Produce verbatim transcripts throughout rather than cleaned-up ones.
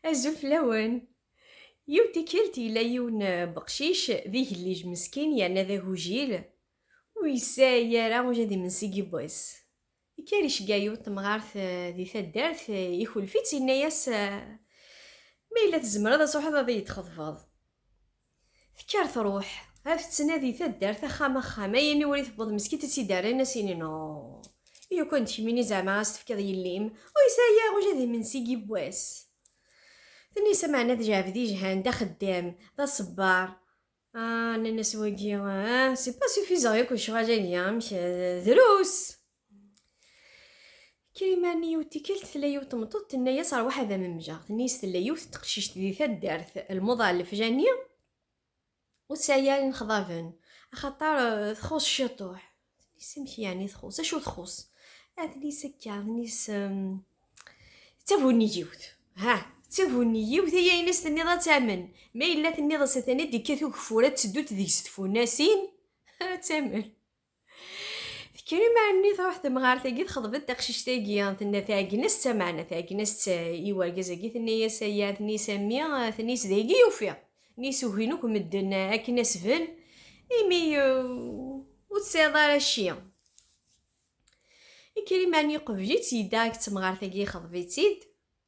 Azul fell-awen. Yiwet tikkelt yella yiwen, eh, beqcic d igellij meskin yerna d agujil, ur yesɛi ara ula d imensi n yiwwas. Ikker iceggeɛ yiwet temɣart, eh, di taddart, eh, ikulef-itt, yenna-yas, eh, "Ma yella tzemreḍ ad truḥeḍ ad iyi-d-txeḍbeḍ." Tekker truḥ, ad tettnadi taddart axxam axxam, ayen iwri tewweḍ meskint ad tt-id-rran, as-inin, "Oh, i ukan d kemmini zeɛma as-tefkiḍ yelli-m, ur yesɛi ara ula d imensi n yiwwas." Tenna-yas, "Meɛna d jɛebd ijhan, d axeddam, d aṣebbar." Ah, nnan-as wagi, ah, c'est pas suffisant yakk lecɣal-agi, amek, eh, drus. Krimani yiwet tikkelt tella yiwet tmeṭṭut, tenna-yas, "Rwaḥ ad am-mmjeɣ." Tenna-yas, "Tella yiwet teqcict di taddart, lmuḍa n lefjani, ur tesɛi ara inexḍaben, axaṭer, eh, txuṣ ciṭuḥ." Tenna-yas, "Amek yeɛni txuṣ? Acu txuṣ?" Ad tenna-yas akka, tenna-yas, em, "D tabuniyiwt. Ha, d tabuniyiwt, ay ayen as-tenniḍ ad tamen. Ma yella tenniḍ-as atan ad d-ikkat ugeffur, ad teddunt deg-s tfunasin, ad tamen." Tekker iman-nni truḥ temɣart-agi, txeḍbet taqcict-agi, tenna tɛeggen-as-tt, meɛna tɛeggen-as-tt i wergaz-agi, tenna-yas, "Aya," tenna-yas, "a mmi," tenna-yas, "d ayagi i ufiɣ." Tenna-yas, "Ugin akk medden akken asben, imi, uh, ur tesɛiḍ ara cci." Ikker iman-nni, iqbel-itt, yedda akked temɣart-agi, ixḍeb-itt-id.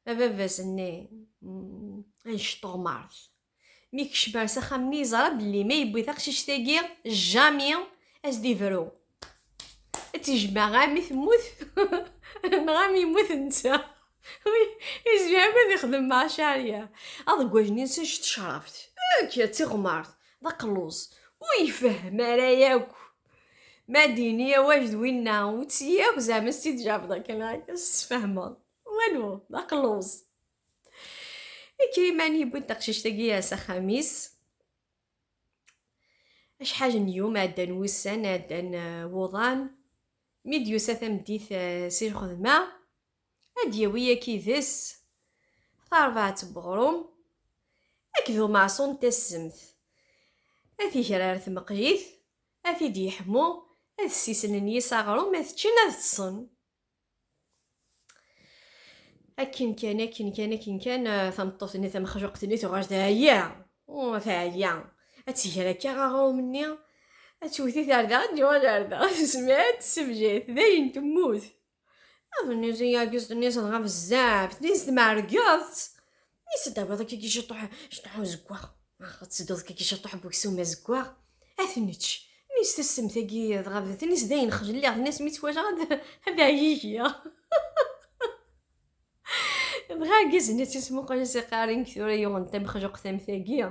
Ababat-nni, mm, annect tuɣmart. Mi yekcem ar s axxam-nni, yeẓra belli ma yewwi taqcict-agi, jamais ad s-d-ibru. Ad tt-ijmeɛ armi temmut, neɣ armi yemmut netta. Ur yezmir ara ad ixdem mɛacaṛya. Aḍeggal-nni s annect tecrabt. Akka, d tiɣmart, d aqelluẓ. Ur yefhem ara yakk. Ma d-yini awal d winna, ur tt-yakk zeɛma s tt-id-tjabdeḍ akken ad s-tesfehmeḍ. Walu, d aqelluẓ. Ikker iman yewwi-d taqcict-agi s axxam-is. Acḥal n yum ɛeddan, wussan ɛeddan, eh, wuḍan, mi d-yusa tameddit, eh, si lxedma, ad d-yawi akid-s tarbaɛt n weɣrum akked umeɛṣun n tassemt. Ad t-iger ar tmeqlit, ad t-id-yeḥmu, ad ssisnen yis aɣrum, ad ččen, ad ṭṭsen. Akken kan, akken kan, akken kan, eh, tameṭṭut-nni tamexluqt-nni tuɣal teɛya. Oh, teɛya. Ad tger akka aɣrum-nni, ad tewwet-it ar da, ad d-yuɣal ar da. Tezmer ad t-tessebjed. Dayen temmut. Aḍ-nni zi argaz-nni dɣa bezzaf, tenna-yas, "Tmerrgeḍ-tt." Tenna-yas, "Ad d-tawiḍ akka ciṭuḥ, ciṭuḥ uzeggaɣ. Ad tsedduḍ akka ciṭuḥ n weksum azeggaɣ. Ad t-nečč." Tenna-yas, "Tassemt-agi dɣa," tenna-yas, "dayen xejleɣ." Tenna-yas, "Mi tt-walaɣ ad, ad ɛyigiɣ." Dɣa argaz-nni ad tt-ismuqul, as-iqqar, "Nekk tura yuɣen tamexluqt am tagi,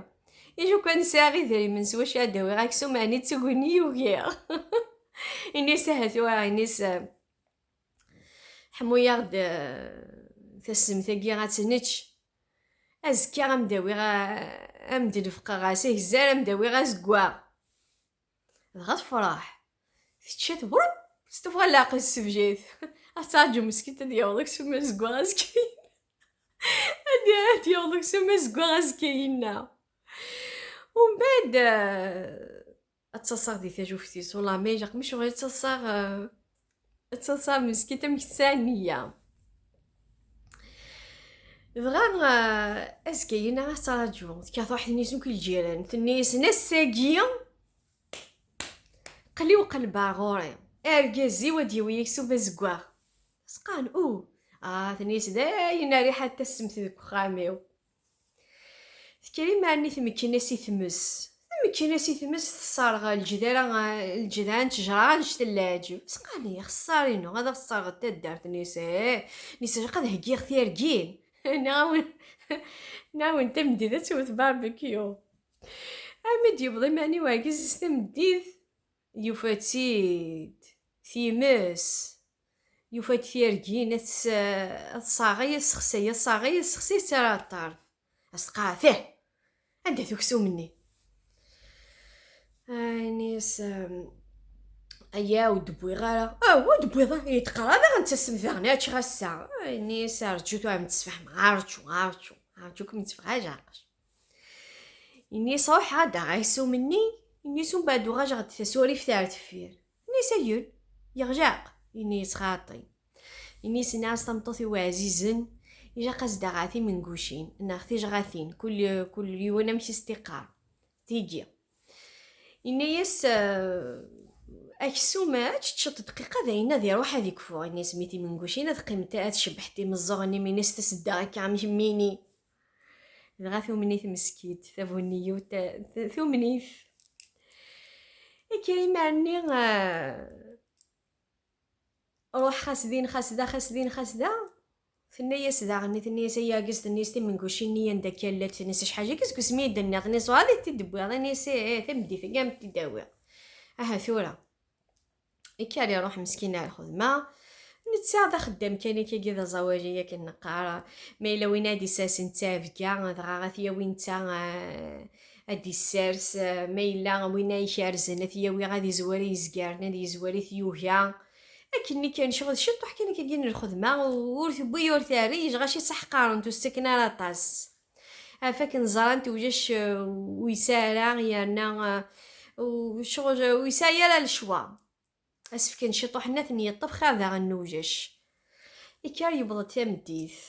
i lukan sɛiɣ idrimen s wacu ad d-awiɣ aksum, ɛni d tuguni yugiɣ?" Ini-as, "Aha tura," ini-as, "ḥmu-yaɣ-d, eh, tassemt-agi ad tt-nečč. Azekka ad m-d-awiɣ, a-, ad m-d-lefqeɣ s agzar, ad m-d-awiɣ azeggaɣ." Dɣa tefreḥ. Tečča-t, wrup, s tuffɣa n leɛqel tessebjad. Ad tettṛaǧu meskint ad yaweḍ aksum azeggaɣ azekka-inna. Ad d-, ad yaweḍ aksum azeggaɣ azekka-inna. Umbeɛd, eh, ad ttaḍsaɣ di tajuft-is. Wellah ma ilaq, mi ccɣel ad ttaḍsaɣ, eh, ad ttaḍsaɣ meskint amek tesɛa nniya. Dɣa, eh, azekka-inna ad tettṛaǧu. Tekker truḥ tenna-yas akk i lǧiran. Tenna-yasen, "Ass-agi, qli uqelb ar ɣur-i. Argaz-iw ad d-yawi aksum azeggaɣ." Sqan, "Uh, ah," tenna-yas, "dayen rriḥa n tassemt deg uxxam-iw." Tekker iman-nni tmekken-as i tmes. Tmekken-as i tmes, tesserɣ lǧedra, lǧedra n ttejra annect n leɛǧeb. Sqan, "Xeṣṣar-inu, ad aɣ-tesserɣeḍ taddart." Tenna-yas, "Eh." Tenna-yas, "Ilaq ad heggiɣ tirgin." Nniɣ-awen, nniɣ-awen tameddit ad tewwet barbecue. Armi d-yewweḍ iman-iw ɛeggiz-is tameddit, yufa-tt-id times, yufa-d tirgin, ad tes-, ad tseɣɣay, ad tessexsay, ad tseɣɣay, ad tessexsay, tettarra ɣer ṭṭerf. As-teqqar, "Tih, anda-t uksum-nni?" Ini-as, "Aya ur d-wwiɣ ara." "Aw, ur d-wwiɣ ara? Yettqerrab ad ɣ-nettasem daɣen ad ččeɣ ass-a." Ini-as, "Rǧu tura ad m-d-sfehmeɣ, rǧu, rǧu, rǧu kem-id-sfeɣ ajerqec." Ini-as, "Ruḥeɣ ad d-aɣeɣ aksum-nni." Ini-as, "Umbeɛd uɣaleɣ-d tasurift ar deffir." Ini-as, "Ayyen? Yeɣleq?" Ini-as, "Xaṭi." Ini-as, "Nniɣ-as tameṭṭut-iw ɛzizen, Ilaq-as daɣ timengucin neɣ tijɣatin, kul kul yiwen amek i s-t-iqqar. Tigi, yenna-yas, eh, aksum ad teččeḍ dqiqa d ayen ad iruḥ ad ikfu. Yenna-yas mi timengucin ad qqiment ad cebbḥent imeẓẓuɣen-im, yenna-yas tasedda akka am kemmini. Dɣa tumnit meskint, tabuniyut, tumnit. Akka imarni, eh, ruḥ xas din xas da, xas din xas da. Tenna-yas daɣen, tenna-yas ay argaz, tenna-yas timengucin-nni anda akka llant, tenna-yas acḥal akka seg usmi i d-nniɣ, tenna-yas uɛad i t-id-tewwiḍ, tenna-yas ih, tameddit-agi am t-id-awiɣ. Aha tura. Ikker iruḥ meskin ar lxedma. Netta d axeddam kan akkagi d aẓawali akken neqqar. Ma yella win ad d-issersen d ttɛebga, dɣa ad t-yawi netta, eh, ad d-issers. Eh, ma yella win ay ikerzen ad t-yawi ad izwer i yezgaren, ad yezwer i tyuga. Akken kan ccɣel ciṭuḥ kan akkagi n lxedma, ur tewwi ur terri, ɣaci ttaḥqarent ur s-ttaken ara aṭas. Af akken ẓrant ulac, eh, ur yesɛi ara yerna, eh, u-, ccɣel ur yesɛi ara lecwa. Asefk n ciṭuḥ-nni ad ten-yeṭṭef xir daɣen n ujac. Ikker yewweḍ-d tameddit.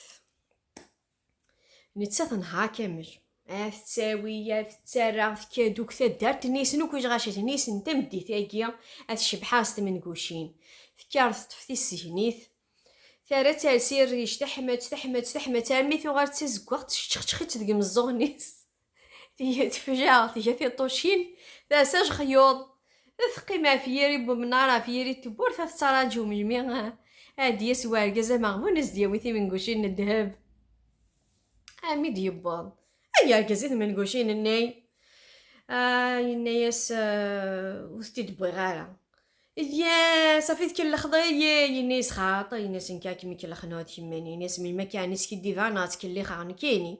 Netta tenheṛ kamel. Ad tettawi, ad tettarra, tekker-d akk taddart-nni, yesnukuj ɣaci-ten-is n tameddit-agi, ad tcebḥ s tmengucin. Tekker teṭṭef tissegnit, terra-tt ar si rric, teḥma-tt, teḥma-tt, teḥma-tt, armi tuɣal d tazeggaɣt, teččexčex-itt deg imeẓẓuɣen-is. Tga tefja, tga tiṭucin, ters ajexyuḍ, teqqim ɣef yiri n wemnar, ɣef yiri n tewwurt, ad tettraǧu melmi, ah, ad d-yas wergaz ameɣbun, ad s-d-yawi timengucin n ddheb. Armi d-yewweḍ. Ay argaz i tmengucin-nni! Ah, yenna-yas, ah, ur t-id-wwiɣ ara. Yya, safi tkellxeḍ-iyi, yenna-yas xaṭi, yenna-yas nekk ad kem-kellxen ur tkemmini, yenna-yas melmi akka ɛni skiddibeɣ neɣ ttkellixeɣ nekkini?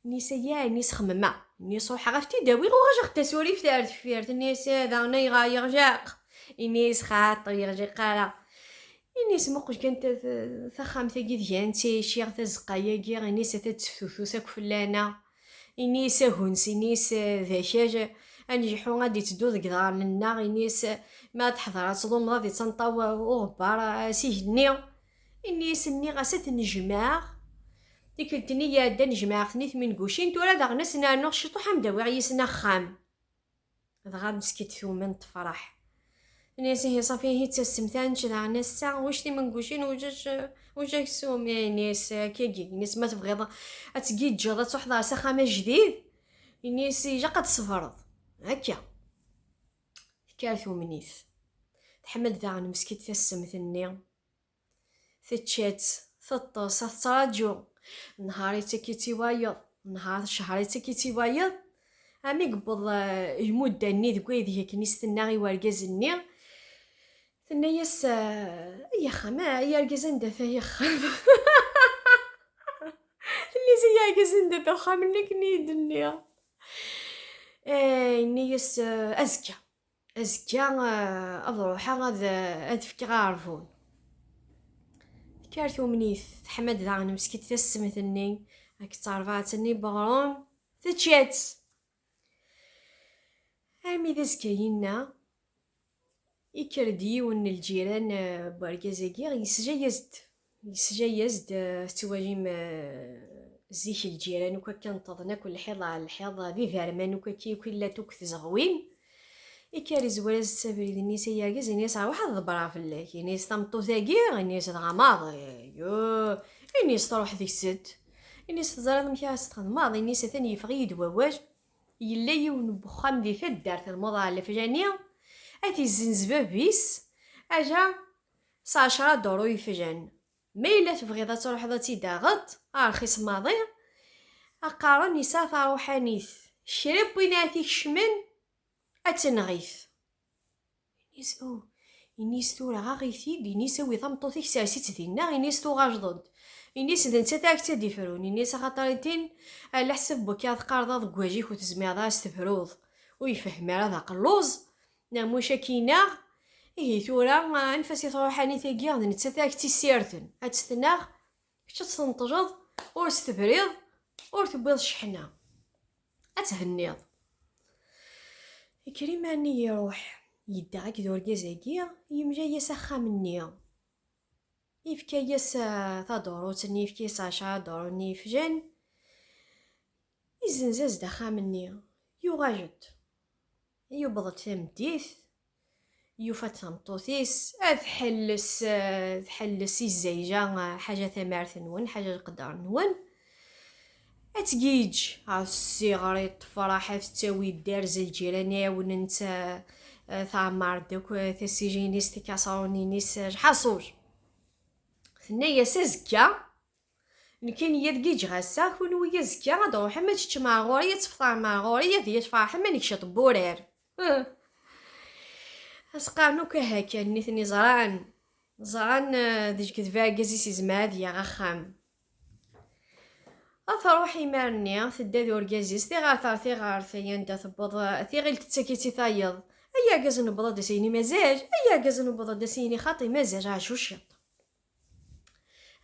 Yenna-yas ayya, yenna-yas xemmemeɣ, yenna-yas ruḥeɣ ad t-id-awiɣ uɣajeɣ tasurift ar deffir, tenna-yas daɣen ayɣer yerjaq? Yenna-yas xaṭi ur yerjiq ara. Ini-as muqel kan ta-, ta-, taxxamt-agi deg-a netta yecciɣ tazeqqa-agi, ini-as ata d teftutus akk fell-aneɣ. Ini-as aguns, ini-as, eh, d akal, anejḥu ad d-itteddu deg iḍarren-nneɣ, ini-as, eh, ma ad teḥḍer ad tḍumeḍ ad ittenṭaw uɣebbar, eh, s igenni. Ini-as nniɣ-as ad ten-jemɛeɣ. Tikkelt-nni iɛeddan jemɛeɣ-ten i tmengucin, tura daɣen ad sen-rnuɣ ciṭuḥ ad m-d-awiɣ yis-sen axxam. Dɣa meskint tumen tefreḥ. Tenna-yas ihi ṣafi, ihi d tassemt ad nečč daɣen ass-a, wic timengucin, wic ac-, wic aksum, yenna-yas akkagi, yenna-yas ma tebɣiḍ ad tgiǧǧeḍ ad truḥeḍ ɣer s axxam ajdid, yenna-yas ilaq ad tṣebreḍ. Akka. Tekker tumnit. Teḥma-d daɣen meskint tassemt-nni. Tečča-tt, teṭṭes, ad tettraǧu. Nhaṛ ittak-itt i wayeḍ, nhaṛ ccehr ittak-itt i wayeḍ. Armi yewweḍ, eh, lmudda-nni deg waydeg akken i s-tenna i wergaz-nni. Tenna-yas, eh, ay axxam, ah, ay argaz anda-t ay axxam? Tenna-yas ay argaz anda-t uxxam-nni akken i yi-d-tenniḍ? Eh, yenna-yas, eh, azekka. Azekka, eh, ad ruḥeɣ ad, ad fkeɣ aɛerbun. Tekker tumnit, teḥma-d daɣen meskint tassemt-nni, akked terbaɛt-nni n weɣrum, tečča-tt. Armi d azekka-inna, ikker-d yiwen n lǧiran, eh, n wergaz-agi, yesla-yas-d. Yesla-yas-d, eh, tettwalim, eh, zik lǧiran akk akka neṭṭḍen akk lḥiḍ ɣer lḥiḍ, d iderman akk akka akk i llant akk tzeɣwin. Ikker izwar-as-d s abrid-nni-s ay argaz, ini-as ṛwaḥ ad ḍebbreɣ fell-ak, ini-as tameṭṭut-agi, ini-as dɣa maḍi, yuh, ini-as truḥ deg-sent, ini-as teẓriḍ amek ara s-txedmeḍ, ini-as atan yeffeɣ-iyi-d wawal, yella yiwen n wexxam di taddart lmuḍ ɣer leflani, ad t-izzenz bab-is, ala s ɛecra duṛu yeflan. Ma yella tebɣiḍ ad truḥeḍ ad tt-id-taɣeḍ, a rxis maḍi, qqaren yesɛa taṛuḥanit, kra n win ara t-ikecmen, ad tenɣ-it. Ini-as, oh, ini-as tura aɣ-it-id, ini-as awi tameṭṭut-ik sers-itt dinna, ini-as tuɣaleḍ-d. Ini-as d nettat ara k-tt-id-ifrun, ini-as axaṭer itin, ɛla ḥsab n wakka teqqareḍ aḍeggal-ik ur tezmireḍ ara s tefruḍ, ur yefhim ara d aqelluẓ, neɣ muc akka-ina, ihi tura, anef-as i tṛuḥanit-agi, d nettat ara k-tt-issirden, ad tt-tenɣ, kečč ad tt-tenṭleḍ, ur s-tebriḍ, ur tewwiḍ cceḥna. Ad thenniḍ. Ikker iman-nni iruḥ, yedda akked urgaz-agi, yemla-yas axxam-nni. Yefka-yas, eh, tadurut-nni, yefka-yas ɛecra duṛu-nni yefjan. Izzenz-as-d axxam-nni. Yuɣal-d. Yewweḍ-d tameddit. Yufa-d tameṭṭut-is. Ad tḥelles, eh, tḥelles i zzayja, eh, ḥaǧa tamart-nwen, ḥaǧa leqder-nwen. Ad tgiǧ ɣer ssiɣri, tefraḥ, ad tettawi-d arz lǧiran, ɛiwnen-tt, eh, eh, teɛmer-d akk, eh, tasijin-is, tikaṣrunin-is, eh, lḥaṣul. Tenna-yas: "Azekka, nekkini ad giǧeɣ ass-a, kunwi azekka ad d-truḥem ad teččem ar ɣur-i, ad tefṭarem ar ɣur-i, ad iyi-tferḥem ad nekcem n wurar." As-qqaren akk aha kan, nitni ẓran, ẓran, eh, d lekdeb argaz-is izmer ad yaɣ axxam. Ad truḥ imir-nni, tedda d urgaz-is, tiɣert ar tiɣert, ay anda tewweḍ, tiɣilt tettak-itt i tayeḍ. Ay argaz, newweḍ-d as-yini mazal, ay argaz, newweḍ-d as-yini xaṭi mazal, ɛju ciṭ.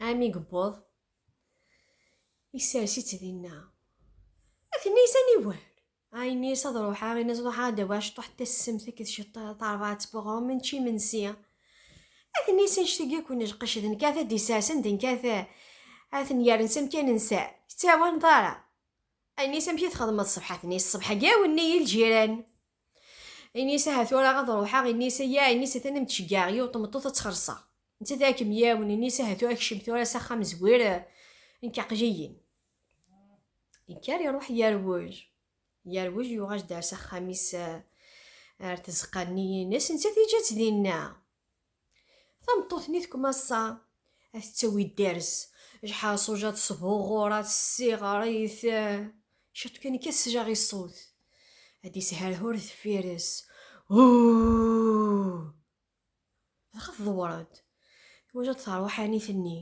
Ami yewweḍ, issers-itt dinna. Atenni-s aniwer? Ayenni-s ad ruḥeɣ, ini-as ruḥeɣ ad awiɣ ciṭuḥ n tassemt akked ciṭ-, tarbaɛt n weɣrum, nečč imensi. Atenni-s annect-agi akk n lqecc d nekk ara t-id-issersen, d nekk ara t-, ara ten-yerren s amkan-nsen. Tettɛawaneḍ ara. Ayenni-s amek i txedmeḍ ṣṣbeḥ? Atenni-s ṣṣbeḥ-agi ɛawnen-iyi lǧiran. Ini-as aha tura ad ruḥeɣ, ini-as aya, ini-as atan am tceggeɛ yiwet tmeṭṭut ad tt-xellṣeɣ. Nettat ara kem-yawnen, ini-as aha tura kcem tura s axxam zwir, eh, nekk aql-iyi. Yenker iruḥ yerwel. Yerwel yuɣal-d ar s axxam-is, eh, ar tzeqqa-nni-ines, nettat yeǧǧa-tt dinna. Tameṭṭut-nni tekmassa, ad tettawi dderz, lḥaṣuj ad tesbuɣur, ad tessiɣrit, eh, ciṭ kan akka tesla i ṣṣut. Ad d-isherhur deffir-s. Uuh! Dɣa tḍewwer-d. Twala-d taṛuḥanit-nni.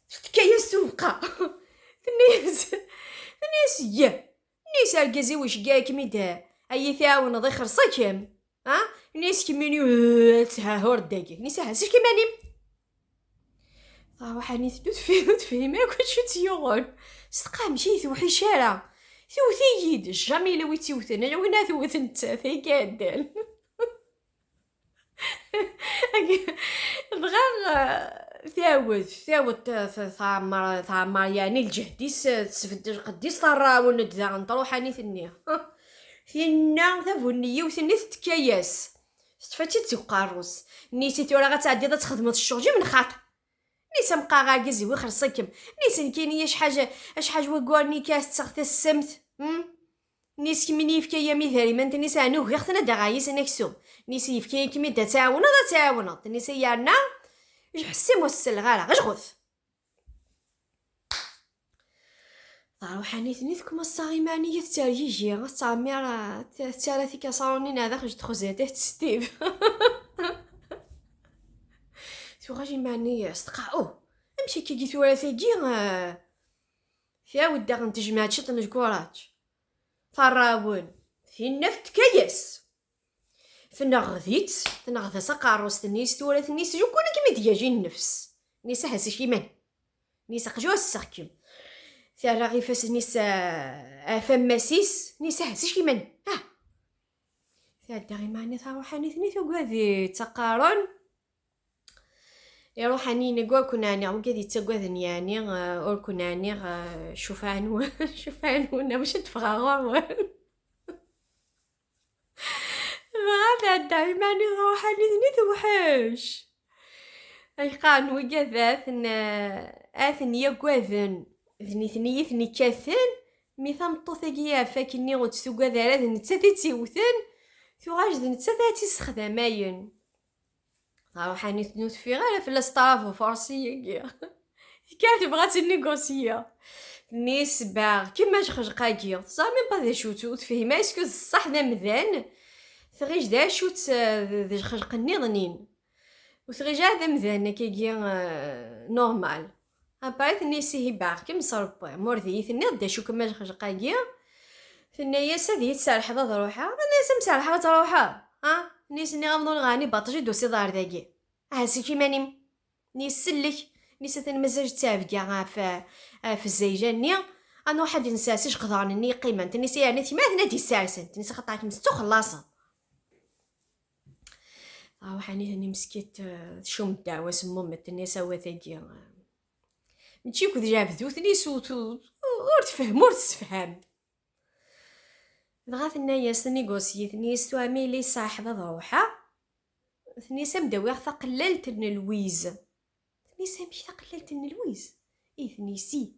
Tefka-yas tubeqa. Tenna-yas, tenna-yas: "Yya." Tenna-yas: "Argaz-iw iceggeɛ-ikem-id, ad iyi-tɛawneḍ, ixelleṣ-ikem. Ha?" Tenna-yas: "Kemmini, uh, ad therhur dagi." Tenna-yas: "Aha, sellek iman-im." Taṛuḥanit-nni ur tefhim, ur tefhim akk acu tt-yuɣen. Testeqsa amek i yi-tewḥic ara. Tewwet-iyi-d, jamais yella wi tt-yewten, ala win ara tewwet nettat, ay iɛeddan. Dɣa, eh, tɛawed, tɛawed t-, t-, tɛemmer, tɛemmer yeɛni lǧehd-is, eh, tesbedd lqedd-is, terra-awen-d daɣen tṛuḥanit-nni. Tinna tabunniyiwt-nni tettekka-yas. Teṭṭef-itt-id seg uqerru-s. Nni-as i tura ad tɛeddiḍ ad txedmeḍ ccɣel-im n xaṭer. Nni-as a meqqar argaz-iw ixelleṣ-ikem. Nni-as nekkini acḥal, acḥal waggur-nni kan tetteɣ tassemt. Hmm? Nni-as kemmini yefka-yam idrimen, tenna-as ɛni ugiɣ-ten ad d-aɣeɣ yis-sen aksum. Nni-as yefka-yakem-id ad tɛawneḍ, ad tɛawneḍ. Tenna-as ay yerna, ḥess-im ur s-selleɣ ara, ejɣet. Taṛuḥanit-nni tekmassa iman-nni tettergigi, tettɛemmir, tettarra tikaṣrunin ar daxel n texzant, ad tettib. Tuɣal iman-nni s teqqar: "Oh, amek akka i tura tagi, eh?" Tɛawed daɣen tejmeɛ-d ciṭ n lkuraǧ. Terra-awen, tinna tettka-yas. Tenɣed-itt, tenɣed-as aqerru-s, tenna-yas tura, tenna-yas lukan ad kem-id-yali nnefs. Tenna-yas aha sellek iman-im. Tenna-yas aqjun ad sseɣ-kem. Terra ifassen-is, ah, ɣef ammas-is, tenna-yas aha sellek iman-im. Ah! Tɛedda iman-nni taṛuḥanit-nni tugad-itt aqerru. Iruḥ ɛni, nnig ur ken-ɛniɣ, wigad yettaggaden yeɛni, eh, ur ken-ɛniɣ, eh, cufɛa-nwen, cufɛa-nwen, mačči ad d-ffɣeɣ ɣur-wen. Dɣa tɛedda iman-is, ruḥ ɛni tewḥec. Ay qqaren wigad aten, eh, aten yaggaden, d nitni i ten-ikkaten, mi tameṭṭut-agi iɛef akkenni ur tt-tugad ara, d nettat i tt-iwten, tuɣal d nettat ara tt-issexdamayen. Taṛuḥanit-nni ur teffiɣ ara fell-as ṭṭraf ufarsi-agi. Tekker tebɣa ad tennegusyi. Tenna-yas sebɛeɣ-kem ajexleq-agi. Teẓra même pas d acu-tt, ur tefhim ara est-ce que d ṣṣeḥ d amdan. Tɣil d acu-tt, eh, d, d lxelq nniḍnin. Ur tɣil ara d amdan akkagi, eh, normal. Après tenna-yas ihi beɛɣ-kem s Ṛebbi, ma ur d iyi-tenniḍ d acu-kem ajexleq-agi. Tenna-yas ad iyi-tserḥeḍ ad ruḥeɣ. Tenna-yas a m-serḥeɣ ad truḥeḍ? Ha? Tenna-yas nniɣ-am-d ur ɣani baṭel i d-tusiḍ ɣer dagi. Aha sellek iman-im. Nni-as sellek. Nni-as atan mazal ttɛebga ɣef, ɣef zzayja-nni. Ad nruḥ ad d-nsers ijeqḍren-nni yeqqimen. Tenna-yas yerna d kemm ara ten-id-issersen. Tenna-yas axaṭer kemm tettuxellaṣeḍ. Ṭaruḥ-nni-tni meskint, eh, tcum ddeɛwa semmummet-nni sawat-agi, eh, mačči akked jɛebdut-nni s-, ur tefhem, ur tessefham. Dɣa tenna-yas tnigusyit-nni-s: "Tura ma yella yesseḥ ad ruḥeɣ, tenna-yas, ad m-d-awiɣ taqellalt n Lwiz." Tenna-yas: "Amek taqellalt n Lwiz?" "Ih," tenna-yas, "ih."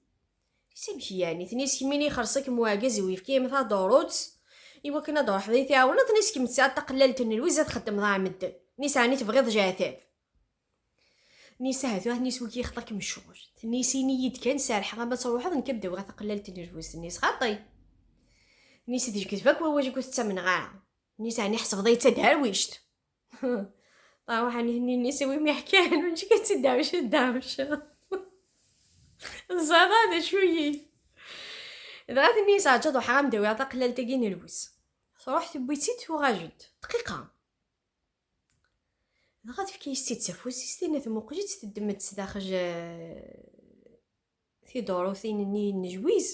Tenna-yas: "Amek yeɛni?" Tenna-yas: "Kemmini ixelleṣ-ikem uɛgaz-iw, yefka-yam taḍurut i wakken ad d-truḥeḍ ad yi-tɛawneḍ, tenna-yas, kemm tesɛiḍ taqellalt n Lwiz ad txeddmeḍ ɣer medden. Tenna-yas: Ɛni tebɣiḍ jeɛtab?" Tenna-yas: "Ahat, ahat", tenna-yas, "wigi ixḍa-kem ccɣel." Tenna-yas: "Ini-yi-d kan, serrḥeɣ-am ad truḥeḍ, nekk ad m-d-awiɣ taqellalt n Lwiz." Tenna-yas: "Xaṭi." Tenna-yas: "Ad d-ketbeɣ akk wawal-ik ur tettamneɣ ara." Tenna-yas: "Ɛni ḥesbeḍ-iyi d taderwict?" Ṭaruḥ-nni-tni, tenna-yas: "Awi mi ḥkan, mačči kan d taderwict, d taderwict." Ẓẓaḍa d acu-yi. Dɣa tenna-yas: "Ɛǧa ad ruḥeɣ ad m-d-awiɣ taqellalt-agi n Lwiz." Truḥ tewwi-tt-id, tuɣal-d. Dqiqa. Dɣa tefka-yas-tt-id s afus-is, tinna tmuqel-itt, teddem-tt s daxel, eh, tidurutin-nni n Lwiz.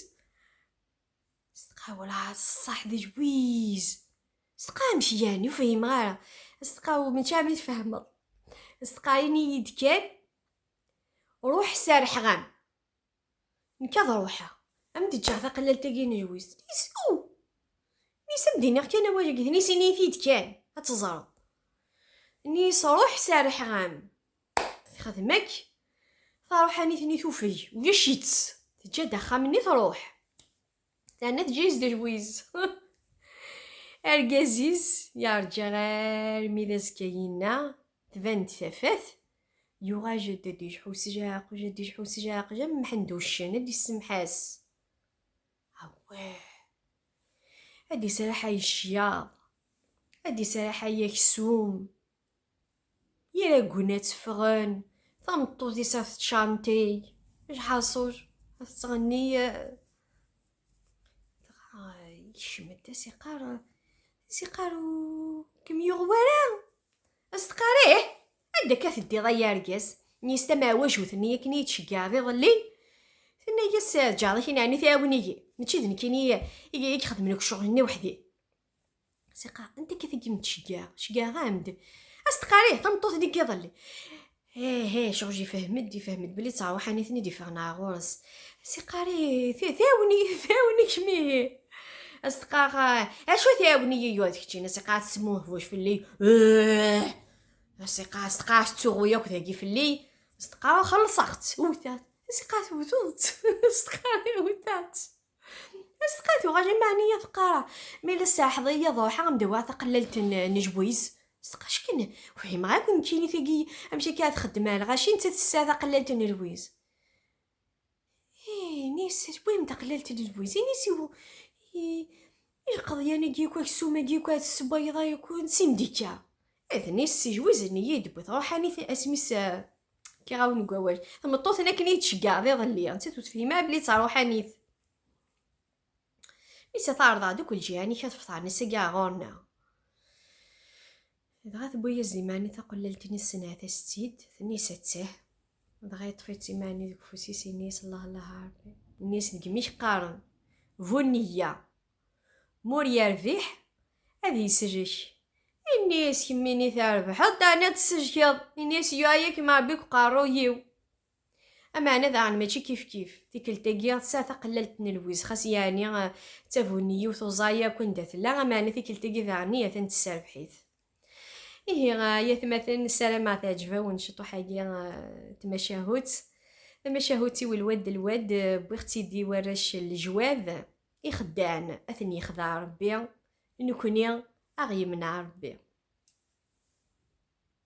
Steqa: "Wala ṣṣeḥ d Lwiz." Steqa: "Amek yeɛni? Ur fhimeɣ ara." Steqa: "U mačči ɛemmi tfehmeḍ." Steqa: "Ini-yi-d kan, ruḥ serrḥeɣ-am. Nekk ad ruḥeɣ. Ad m-d-ǧǧeɣ taqellalt-agi n Lwiz." Tenna-yas: "U!" Tenna-yas: "Ad m-d-iniɣ kan awal-agi." Tenna-yas: "Ini-yi-t-id kan, ad teẓreḍ." Tenna-yas: "Ruḥ serrḥeɣ-am." Texdem akk. Taruḥanit-nni tufeg, ulac-itt. Teǧǧa-d axxam-nni, truḥ. Terna teǧǧa-yas-d Lwiz. Argaz-is yerǧa armi d azekka-inna, tban-d tafat, yuɣal-d ad d-iḥusseǧ aɛeqquj, ad d-iḥusseǧ aɛeqquj, am Mḥend uccen, ad d-issemḥas. Awah! Ad d-israḥay ccyaḍ, ad d-israḥay aksum. Yir aggun ad teffɣen, tameṭṭut-is ad tettcantiy, lḥaṣul, ad tettɣenni, eh, dɣa yekcem-d, as-iqqar, as-iqqar: "Ur kem-yuɣ wara?" As-teqqar: "Ih, anda akka teddiḍ ay argaz?" Tenna-yas: "Tamaɛwajut-nni akken i yi-d-tceggɛeḍ iḍelli." Tenna-yas: "Ǧeɛḍ-ik, neɛni tɛawen-iyi? Mačči d nekkini i, i, i ixedmen akk ccɣel-nni weḥd-i." As-iqqar: "Anta akka tagi m-tceggeɛ? Ceggeɛeɣ-am-d." As-teqqar: "Ih, tameṭṭut-nni n yiḍelli." Ih, ih, ccɣel ifhem-d, ifhem-d belli d taṛuḥanit-nni d-iffɣen ɣer ɣur-s. As-iqqar: "Ih, t-, tɛawen-iyi, tɛawen-ikem ihi." As-teqqar: "Ah, acu tɛawen-iyi yuɣ d keččini?" As-iqqar: "Tesmuhbuj fell-i." "Ih." As-iqqar, as-teqqar: "Tettuɣu yakk dagi fell-i." As-teqqar: "Xellṣeɣ-tt, wwteɣ-tt." As-iqqar: "Tewteḍ-tt." As-teqqar: "Wwteɣ-tt." As-teqqar: "Tuɣal iman-iyi teqqar, mi la ssaḥḍ-iyi ad ruḥeɣ ad m-d-awiɣ taqellalt n, n Lwiz." As-teqqar: "Ckin, ur fhimeɣ akk nekkini tagi, amek akka ad txeddem ar lɣaci, nettat tessa taqellalt n Lwiz." "Ih," ini-as, "tewwim taqellalt n Lwiz." Ini-as: "Iwu, i, i lqeḍyan-agi akk, aksum-agi akk, ad tessewwayeḍ ay akk, n sindika." Ad ini-as: "Si Lwiz-nni i d-tewwi tṛuḥanit asmi s-, kkiɣ-awen deg wawal. Tameṭṭut-nni akken i yi-d-tceggɛeḍ iḍelli, nettat ur tefhim ara belli d taṛuḥanit." Nisa teɛreḍ-aɣ-d akk lǧiran-ik ad tefṭer, nisa ɣer ɣur-neɣ. Dɣa tewwi-yas-d iman-i taqellalt-nni, tessenɛet-as-tt-id, tenna-yas: "Attah." Dɣa yeṭṭef-itt iman-i deg ufus-is, yenna-yas: "Allah, Allah a Ṛebbi." Yenna-yas: "Deg mi k-qqaren bu nniya, ma ur yerbiḥ, ad yeslek." Yenna-yas: "Kemmini trebḥeḍ, daɣen ad tsellkeḍ." Yenna-yas: "Yuɛa-yak Ṛebbi deg uqerruy-iw." Ameɛna daɣen mačči kif kif. Tikkelt-agi tesɛa taqellalt n Lwiz, xas yeɛni, eh, d tabunni-iw tuẓay akk anda tella, ameɛna tikkelt-agi daɣen atan tesserbeḥ-it. Ihi, eh, ay atmaten, ssarameɣ teɛǧeb-awen ciṭuḥ-agi, eh, tmacahut. Tamacahut-iw lwad d lwad, eh, wwiɣ-tt-id i warrac n lejwad, ixeddaɛen, ad ten-yexdeɛ Ṛebbi, nekkni, ad aɣ-yemneɛ Ṛebbi.